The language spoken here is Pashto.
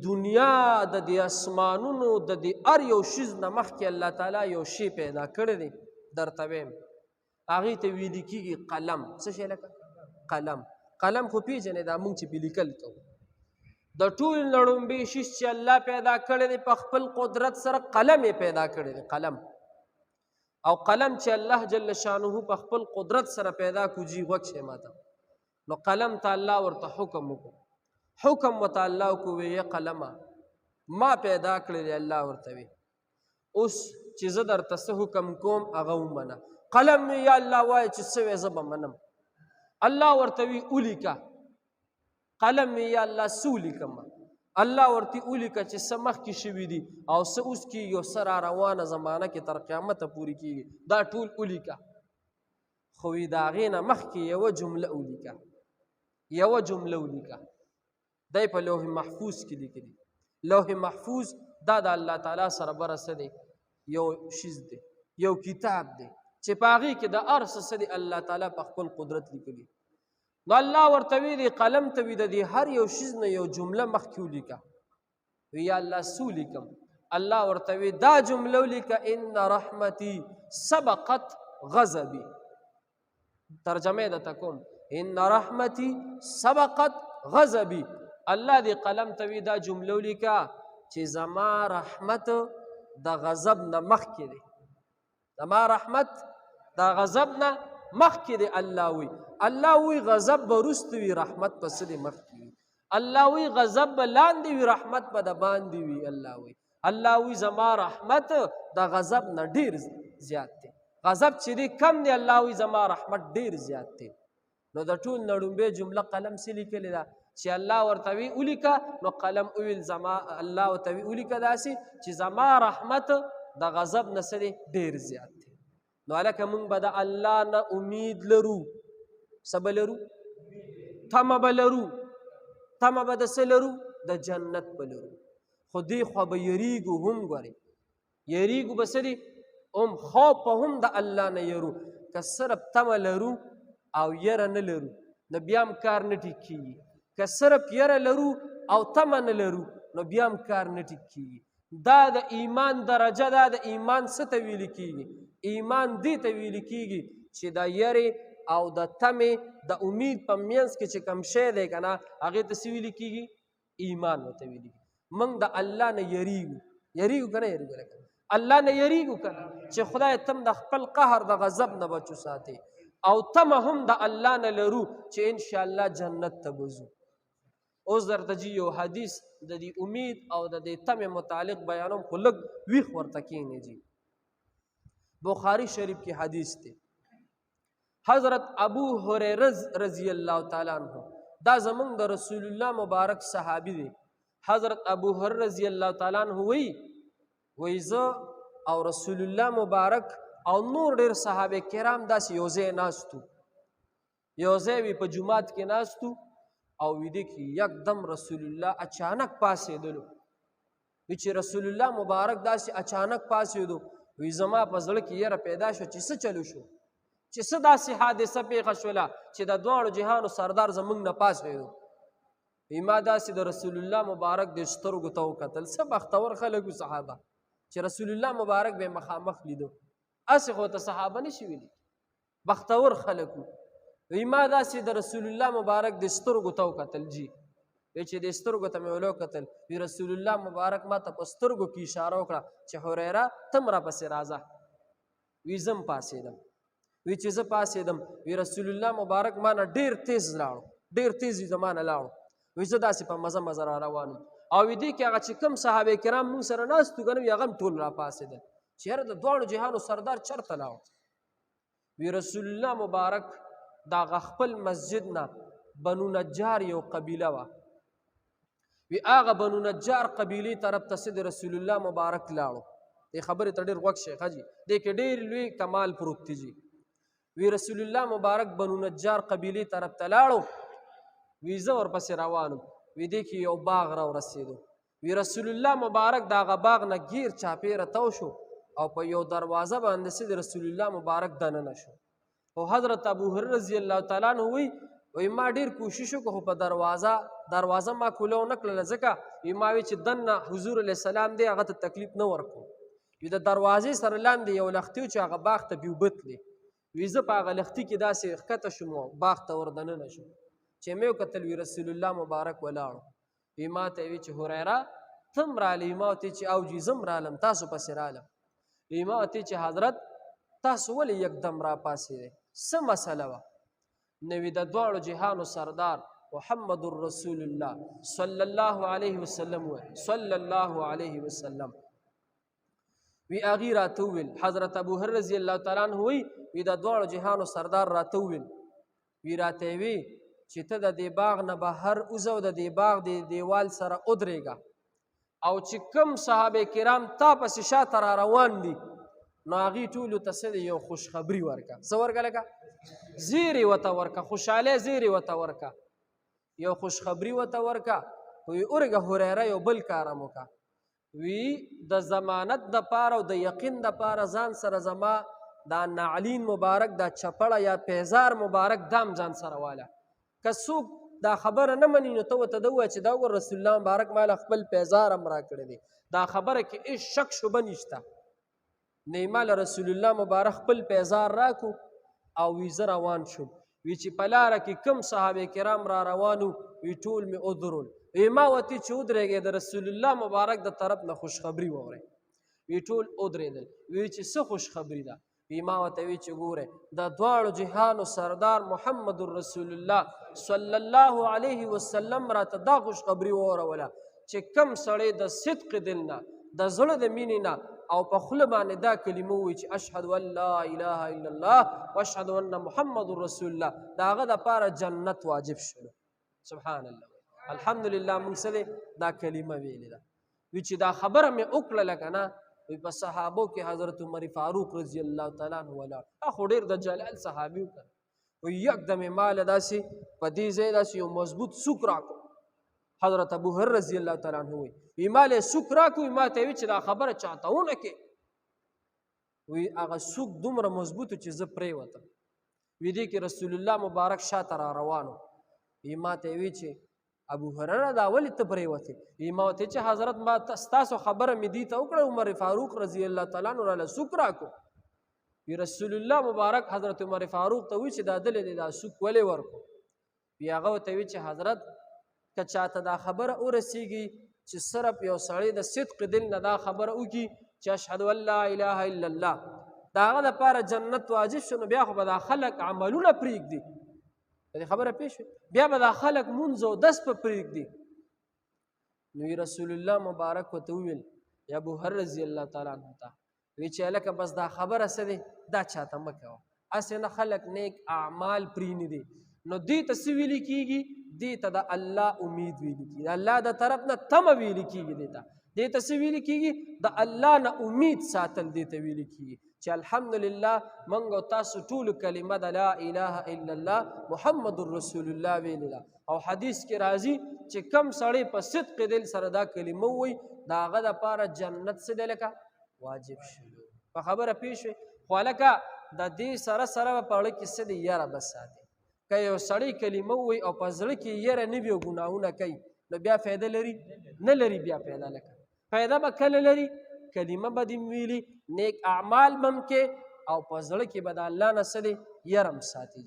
دنیا د دې اسمانونو د دې هر یو شیز نه مخکې الله تعالی یو شی پیدا کړی دی، درته وایم. هغې ته ویل کېږي قلم. څه شی؟ لکه قلم. قلم خو پېژنې، دا موږ چې پې لیکل کوو. د ټول نه ړومبی شیز چې الله پیدا کړی دی په خپل قدرت سره، قلم یې پیدا کړی دی. قلم او قلم چې الله جل شانه په خپل قدرت سره پیدا کو، جی غوږ شی ماته. نو قلم ته الله ورته حکم وکړو، حکم ورته الله وکړو، وی قلمه ما پیدا کړی دی. الله ورته وی اوس چې زه درته څه حکم کوم هغه ومنه. قلم وی یا الله وایي چې څه وی زه به منم. الله ورته وی ولیکه. قلم وی یا الله څه ولیکم؟ الله ورته ولیکه چې څه مخکې شوي دي او څه اوس کېږي او څه را روانه زمانه کې تر قیامته پورې کېږي، دا ټول ولیکه. خو وی د هغې نه مخکې یوه جمله ولیکه، یوه جمله ولیکه. دی په لوح محفوظ کې لیکلي. لوح محفوظ دا د الله تعالی سره بره څه دی؟ یو شیز دی، یو کتاب دی چې په هغې کې د هر څه څه دی الله تعالی په خپل قدرت لیکلي. نو الله ورته وی دی قلم ته وی د دې هر یو شیز نه یو جمله مخکې ولیکه. وی یا الله څه ولیکم؟ الله ورته وی دا جمله ولیکه، ان رحمتي سبقت غضبي. ترجمه یې درته کوم، ان رحمتي سبقت غضبي. الله دې قلم ته وی دا جمله ولیکه چې زما رحمت د غضب نه مخکې دی، زما رحمت د غضب نه مخکې دی. الله وی، الله وی غضب به وروسته وي، رحمت به څه دی مخکې وي. الله وی غضب به لاندې وي، رحمت به د باندې وي. الله وی، الله وی زما رحمت د غضب نه ډیر زیات دی. غضب چې دی کم دی، الله وی زما رحمت ډیر زیات دی. نو د ټول نه ړومبۍ جمله قلم څه لیکلې ده چې الله ورته وی ولیکه. نو قلم وویل زما، الله ورته وی ولیکه داسې چې زما رحمت د غضب نه څه دی ډیر زیات دی. نو هلکه موږ به د الله نه امید لرو، څه به لرو؟ تمه به لرو. تمه به د څه لرو؟ د جنت به لرو. خو دې خوا به یریږو هم، ګورې یریږو به څه دي هم، خوف به هم د الله نه یرو. که صرف تمه لرو او یره نه لرو نو بیا هم کار نه ټیک کېږي. که صرف یره لرو او تمه نه لرو نو بیا هم کار نه ټیک کېږي. دا د ایمان درجه ده. د ایمان څه ته ویل کېږي؟ ایمان دې ته ویل کېږي چې د یرې او د تمې د امید په منځ کې چې کوم شی دی که نه، هغې ته څه ویل کېږي؟ ایمان ورته ویل کېږي. موږ د الله نه یریږو، یریږو که نه یریږو؟ لکه الله نه یریږو که نه چې خدای تم د خپل قهر د غضب نه بچو ساتي، او تمه هم د الله نه لرو چې انشاءالله جنت ته به ځو. اوس درته جي یو حدیث د دې امید او د دې تمې متعلق بیانوم، خو لږ ویښ ورته کښېنئ جي. بخاری شریف کې حدیث دی، حضرت ابو هریره رضی الله تعالی عنہ، دا زمونږ د رسول الله مبارک صحابي دی. حضرت ابو هریره رضی الله تعالی عنہ وی، وی زه او رسول الله مبارک او نور ډېر صحابه کرام داسې یو ځای ناستو، یو ځای وی په جومات کې ناستو، او ویده کې یکدم رسول الله اچانک پاڅېدلو. وی چې رسول الله مبارک داسې اچانک پاڅېدو، وی زما په زړه کې یره پیدا شو چې څه چلو شو، چې څه داسې حادثه پېښه شوله چې د دواړو جهانو سردار زمونږ نه پاڅېدو. وی ما داسې د رسول الله مبارک د سترګو ته وکتل، څه بختور خلک وو صحابه چې رسول الله مبارک به مخامخ لیدو، هسې خو ته صحابه نه شي ویلی، بختور خلک وو. وی ما داسې د رسول الله مبارک د سترګو ته وکتل جی، وی چې د سترګو ته مې ولو کتل، وی رسول الله مبارک ما ته په سترګو کې اشاره وکړه چې هریره تم را پسې راځه. وی زه هم پاڅېدم. وی چې زه پاڅېدم، وی رسول الله مبارک ما نه ډېر تیز لاړو، ډېر تیز وی زما نه لاړو. وی زه داسې په مزه مزه را روان وم. او وی دې کې هغه چې کوم صحابه کرام مونږ سره ناست وو که نه، وی هغه هم ټول را پاڅېدل چې یاره د دواړو جهانو سردار چېرته لاړو. وی رسول الله مبارک دا خپل مسجد نه بنو نجار یو قبیله وه، وی هغه بنو نجار قبیلې طرف ته څه د رسول الله مبارک لاړو. دې خبرې ته ډېر غوږ شئ ښه جي، دې کې ډېر لوی کمال پروت دی جي. وی رسول الله مبارک بنو نجار قبیلې طرف ته لاړو، وی زه ورپسې روان وم. وی دې کې یو باغ را ورسېدو. وی رسول الله مبارک د هغه باغ نه ګیر چاپېره تاو شو او په یو دروازه باندې څه د رسول الله مبارک دننه شو. او حضرت ابو هريره رضی الله تعالی عنہ وی، وی ما ډیر کوشش وکړ، خو په دروازه ما کولاو نه کړله، ځکه وی ما وی چې دننه حضور علیه السلام دی، هغه ته تکلیف نه ورکوم. وی د دروازې سره لاندې یو لښتي و چې هغه باغ ته بې اوبه تلې. وی زه په هغه لښتي کې داسې ښکته شوم او باغ ته ور دننه شوم. چې مې وکتل وی رسول الله مبارک ولاړو. وی ما ته وی چې هریره ته هم رالې؟ ما ورته چې او جي زه هم رالم، تاسو پسې رالم. وی ما ورته چې حضرت تاسو ولې یکدم راپاڅېدئ، څه مسله وه؟ نوی د دواړو جهانو سردار محمد رسول الله صلی الله علیه وسلم وی صلی الله علیه وسلم. وی هغې راته وویل، حضرت ابو هرره رضی الله تعالی عنه وی، وی د دواړو جهانو سردار راته وویل، وی راته یې وی چې ته د دې باغ نه بهر وځه او د دې باغ د دیوال سره ودرېږه، او چې کوم صحابه کرام تا پسې شاته را روان دي نو هغې ټولو ته څه دی یو خوشخبري ورکړه. څه ورکړه؟ لکه زیری ورته ورکړه، خوشحالۍ زیری ورته ورکړه، یو خوشخبري ورته ورکړه. وی اورېږه هریره یو بل کار هم وکړه، وی د ضمانت دپاره او د یقین دپاره ځان سره زما دا نعلین مبارک، دا چپړه یا پیزار مبارک دام ځان سره واله. که څوک دا خبره نه مني نو ته ورته دا ووایه چې دا وګوره رسول الله مبارک ماله خپل پیزار هم راکړی دی، دا خبره کې هېڅ شک شبه نشته. نه ماله رسول الله مبارک خپل پیزار راکو او وی زه روان شوم. وی چې په لاره کې کوم صحابه کرام را روانو وی ټول مې ودرول. وی ما ورته چې ودرېږئ د رسول الله مبارک د طرف نه خوشخبري واورئ. وی ټول ودرېدل. وی چې څه خوشخبري ده؟ وی ما ورته وی چې ګوره د دواړو جهانو سردار محمد رسول الله صلی الله علیه وسلم راته دا خوشخبري واوروله چې کم سړی د صدق دل نه، د زړه د مینې نه او په خوله باندې دا کلمه ووایي چې اشهد ان لا اله الا الله واشهد ان محمد رسول الله، د هغه دپاره جنت واجب شو. سبحان الله، الحمدلله موږ څه دی دا کلمه ویلې ده. وی چې دا خبره مې وکړله که نه، وی په صحابو کې حضرت عمر فاروق رضی الله تعالی عنه ولاړ، خو ډېر د جلال صحابي و که نه. وی یکدم یې ماله داسې په دې ځای داسې یو مضبوط سوک راکړو. حضرت ابو هرره رضی الله تعالی عنه وی، وی ماله یې سوک راکړو، وی ما ته یې وی چې دا خبره چاته ونه کړې. وی هغه سوک دومره مضبوط و چې زه پرېوتم. وی دې کې رسول الله مبارک شاته را روان و. وی ما ته یې وی چې ابو هرره دا ولې ته پرېوتې؟ وی ما ورته چې حضرت ما ستاسو خبره مې دې ته وکړه، عمر فاروق رضی الله تعالی عنه راله سوک راکړو. وی رسول الله مبارک حضرت عمر فاروق ته وی چې دا دلې دی دا سوک ولې ورکړو؟ وی هغه ورته وی چې حضرت که چاته دا خبره ورسیږي چې صرف یو سړی د صدق دل نه دا خبره وکړي چې اشهد ان لا اله الا الله، د هغه دپاره جنت واجب شو، نو بیا خو به دا خلک عملونه پرېږدي. په دې خبره پوه شوې؟ بیا به دا خلک مونځ او دس په پرېږدي. نو رسول الله مبارک ورته وویل یا ابو هرره رضی الله تعالی عنه ته وی چې هلکه بس دا خبره څه دی دا چاته مه کوه، هسې نه خلک نیک اعمال پرېنږدي. نو دې ته څه ویل کېږي؟ دې ته د الله امید ویل کېږي، د الله د طرف نه تمه ویل کېږي. دې ته څه ویل کېږي؟ د الله نه امید ساتل دې ته ویل کېږي چې الحمدلله موږ او تاسو ټولو کلمه د لا اله الا الله محمد رسول الله ویلې ده. او حدیث کې راځي چې کم سړی په صدق دل سره دا کلمه ووایي د هغه دپاره جنت څه دی لکه واجب شو. په خبره پوه شوې؟ خو هلکه د دې سره سره به په زړه کې څه دی یره به ساتي. که یو سړی کلمه ووایي او په زړه کې یره نه وي او ګناهونه کوي نو بیا فایده لري؟ نه لري. بیا فایده لکه فایده به کله لري؟ کلمه به دې ویلي، نیک اعمال به هم کې، او په زړه کې به د الله نه څه دی یره هم ساتي.